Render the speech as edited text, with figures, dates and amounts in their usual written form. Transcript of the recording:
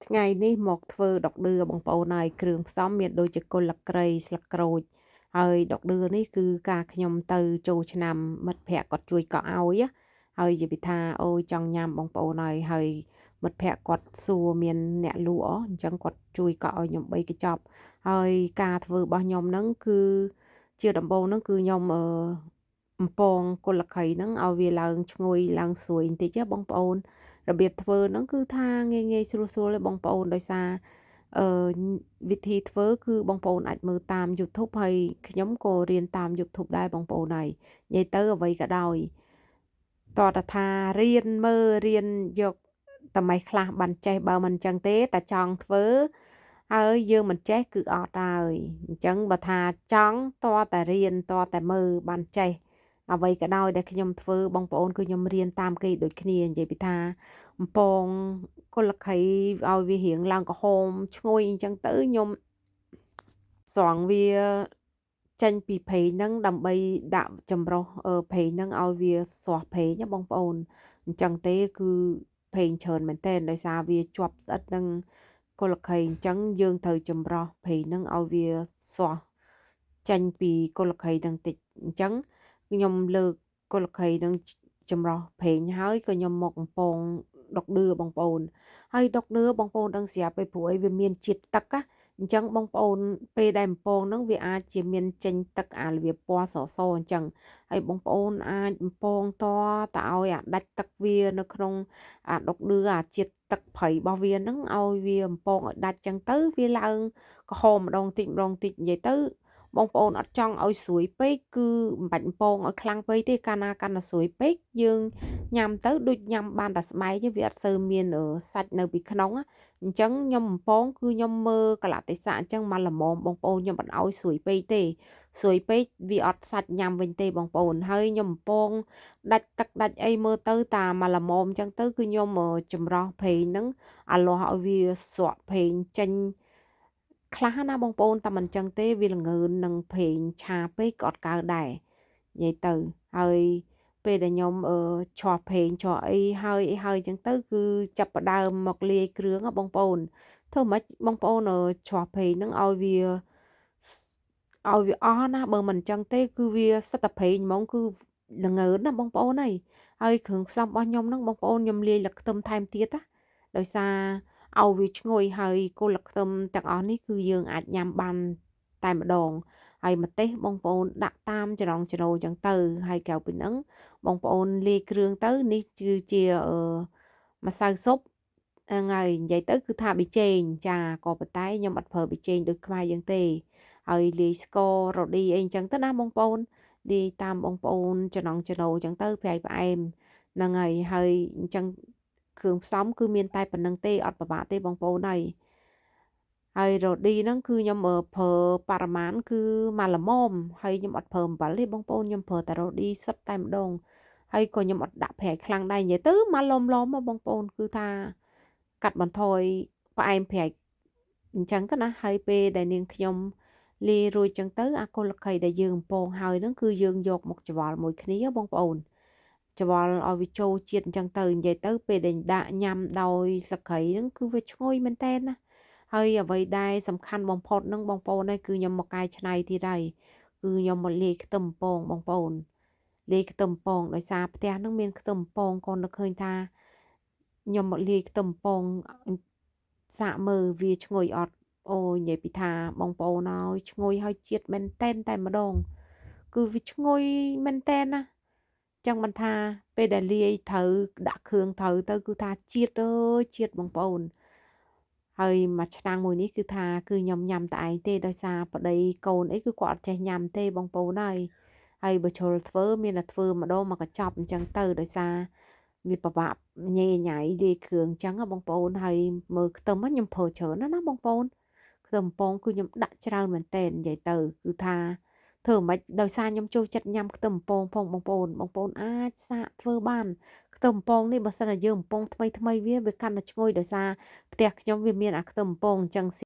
ថ្ងៃនេះមកធ្វើដកឌឿបងប្អូនហើយគ្រឿងផ្សំមានដូចជាគល់ស្លឹកគ្រៃស្លឹកក្រូចហើយដកឌឿនេះគឺការខ្ញុំទៅចូលឆ្នាំមិត្តភ័ក្តិគាត់ជួយកក់ឲ្យហើយនិយាយពីថាអូយចង់ញ៉ាំបងប្អូនហើយហើយមិត្តភ័ក្តិគាត់សួរមានអ្នកលក់អញ្ចឹងគាត់ជួយកក់ឲ្យខ្ញុំ3កញ្ចប់ហើយការធ្វើរបស់ខ្ញុំហ្នឹងគឺជាដំបូងហ្នឹងគឺខ្ញុំអំពងគល់ខៃហ្នឹងឲ្យវាឡើងឈ្ងុយឡើងស្រួយបន្តិចបងប្អូនរបៀបធ្វើហ្នឹងគឺថាងាយងាយស្រួលស្រួលទេបងប្អូនដោយសារអឺវិធីធ្វើគឺបងប្អូនអាចមើលតាម YouTube ហើយខ្ញុំក៏រៀនតាម YouTube ដែរបងប្អូនហើយនិយាយទៅអ្វីក៏ដោយតើតថារៀនមើលរៀនយកតម៉េះខ្លះបានចេះបើមិនអញ្ចឹងទេតែចង់ធ្វើហើយយើងមិនចេះគឺអត់ហើយអញ្ចឹងបើថាចង់តតែរៀនតតែមើលបានចេះអ្វីក៏ដោយដែលខ្ញុំធ្វើបងប្អូនគឺខ្ញុំរៀនតាមគេដូចគ្នានិយាយពីថាអំពងគល់ខៃឲ្យវារៀងឡើងក្រហមឈ្ងុយអញ្ចឹងទៅខ្ញុំស្រង់វាចេញពីប្រេងហ្នឹងដើម្បីដាក់ចម្រុះប្រេងហ្នឹងឲ្យវាស្រស់ប្រេងណាបងប្អូនអញ្ចឹងទេគឺប្រេងច្រើនមែនទែនដោយសារវាជាប់ស្អិតនឹងគល់ខៃអញ្ចឹងយើងត្រូវចម្រុះប្រេងហ្នឹងឲ្យវាស្រស់ចេញពីគល់ខៃហ្នឹងតិចអញ្ចឹងខ្ញុំលើកគល់ខៃហ្នឹងចម្រុះប្រេងហើយក៏ខ្ញុំមកកំពងដុកឌឿបងប្អូនហើយដុកឌឿបងប្អូនដឹងស្រាប់ពេលព្រោះអីវាមានជាតិទឹកណាអញ្ចឹងបងប្អូនពេលដែលអំពងហ្នឹងវាអាចជាមានចេញទឹកអារបៀបពណ៌សសអញ្ចឹងហើយបងប្អូនអាចអំពងតតឲ្យអាដាច់ទឹកវានៅក្នុងអាដុកឌឿអាជាតិទឹកព្រៃរបស់វាហ្នឹងឲ្យវាអំពងឲ្យដាច់ចឹងទៅវាឡើងក្រហមម្ដងតិចម្ដងតិចនិយាយទៅបងប្អូនអត់ចង់ឲ្យស្រួយពេកគឺមិនបាច់អំពងឲ្យខ្លាំងពេកទេកាលណាកាន់តែស្រួយពេកយើងញ៉ាំទៅដូចញ៉ាំបានតែស្បែកទេវាអត់សូវមានសាច់នៅពីក្នុងអញ្ចឹងខ្ញុំអំពងគឺខ្ញុំមើលកលៈទេសៈអញ្ចឹងមកល្មមបងប្អូនខ្ញុំអត់ឲ្យស្រួយពេកទេស្រួយពេកវាអត់សាច់ញ៉ាំវិញទេបងប្អូនហើយខ្ញុំអំពងដាច់ទឹកដាច់អីមើលទៅតាមមកល្មមអញ្ចឹងទៅគឺខ្ញុំចម្រោះប្រេងហ្នឹងអាលាស់ឲ្យវាស្រក់ប្រេងចេញខ្លះណាបងប្អូនតែមិនចឹងទេវាល្ងើននឹងប្រេងឆាពេកក៏អត់កើតដែរនិយាយទៅហើយពេលដែលខ្ញុំឆោះប្រេងឆោះអីហើយអីហើយចឹងទៅគឺចាប់ផ្ដើមមកលាយគ្រឿងបងប្អូនធ្វើម៉េចបងប្អូនឆោះប្រេងហ្នឹងឲ្យវាអស់ណាបើមិនចឹងទេគឺវាសិតតែប្រេងហ្មងគឺល្ងើនណាបងប្អូនហើយហើយគ្រឿងផ្សំរបស់ខ្ញុំហ្នឹងបងប្អូនខ្ញុំលាយលឹកខ្ទឹមថែមទៀតណាដោយសារឲ្យវាឈ្ងុយហើយគល់លឹកខ្ទឹមទាំងអស់នេះគឺយើងអាចញ៉ាំបានតែម្ដងហើយម្ទេសបងប្អូនដាក់តាមចំណងចំណូលចឹងទៅហើយក្រៅពីហ្នឹងបងប្អូនលាយគ្រឿងទៅនេះគឺជាម្សៅស៊ុបហ្នឹងហើយនិយាយទៅគឺថាប៊ីចេងចាក៏ប៉ុន្តែខ្ញុំអត់ប្រើប៊ីចេងដូចខ្មែរយើងទេហើយលាយស្កររ៉ូឌីអីអញ្ចឹងទៅណាបងប្អូនលាយតាមបងប្អូនចំណងចំណូលអញ្ចឹងទៅប្រៃផ្អែមហ្នឹងហើយហើយអញ្ចឹងគ្រឿងផ្សំគឺមានតែប៉ុណ្្នឹងទេអត់ពិបាកទេបងប្អូនហើយហើយរ៉ូឌីហ្នឹងគឺខ្ញុំប្រើបរិមាណគឺមួយល្មមហើយខ្ញុំអត់ប្រើអំបិលទេបងប្អូនខ្ញុំប្រើតែរ៉ូឌីសុទ្ធតែម្ដងហើយក៏ខ្ញុំអត់ដាក់ប្រៃខ្លាំងដែរនិយាយទៅមកលមលមបងប្អូនគឺថាកាត់បន្ថយផ្អែមប្រៃអញ្ចឹងទៅណាហើយពេលដែលនាងខ្ញុំលាយរួចចឹងទៅអាគល់ខៃដែលយើងអំពងហើយហ្នឹងគឺយើងយកមកច្របល់មួយគ្នាបងប្អូនច្របល់ឲ្យវាចូលជាតិអញ្ចឹងទៅនិយាយទៅពេលដែលដាក់ញ៉ាំដោយស្លឹកគ្រៃហ្នឹងគឺវាឈ្ងុយមែនតើណាហើយអ្វីដែលសំខាន់បំផុតហ្នឹងបងប្អូនឯងគឺខ្ញុំមកកែច្នៃទៀតហើយគឺខ្ញុំមកលាយខ្ទឹមពងបងប្អូនលាយខ្ទឹមពងដោយសារផ្ទះហ្នឹងមានខ្ទឹមពងកូននឹកឃើញថាខ្ញុំមកលាយខ្ទឹមពងសាកមើលវាឈ្ងុយអត់អូយនិយាយពីថាបងប្អូនហើយឈ្ងុយហើយជាតិមែនតែនតែម្ដងគឺវាឈ្ងុយមែនតែនណាចឹងមិនថាពេលដែលលាយត្រូវដាក់គ្រឿងត្រូវទៅគឺថាជាតិអើយជាតិបងប្អូនហើយមួយឆ្នាំងមួយនេះគឺថាគឺខ្ញុំញ៉ាំតែឯងទេដោយសារប្តីកូនអីគឺគាត់អត់ចេះញ៉ាំទេបងប្អូនហើយហើយបើជ្រុលធ្វើមានតែធ្វើម្ដងមកកញ្ចប់អញ្ចឹងទៅដោយសារវាពិបាកញ៉េញ៉ៃលាយគ្រឿងអញ្ចឹងបងប្អូនហើយមើលខ្ទឹមខ្ញុំប្រើច្រើនណាស់ណាបងប្អូនខ្ទឹមពងគឺខ្ញុំដាក់ច្រើនមែនតើនិយាយទៅគឺថាធ្វើមិនដោយសារខ្ញុំចូលចិត្តញ៉ាំខ្ទឹមពងផងបងប្អូនបងប្អូនអាចសាកធ្វើបានខ្ទឹមពងនេះបើសិនជាយើងអំពងថ្មីថ្មីវាកាន់តែឈ្ងុយដោយសារផ្ទះខ្ញុំវាមានអាខ្ទឹមពងអញ្ចឹង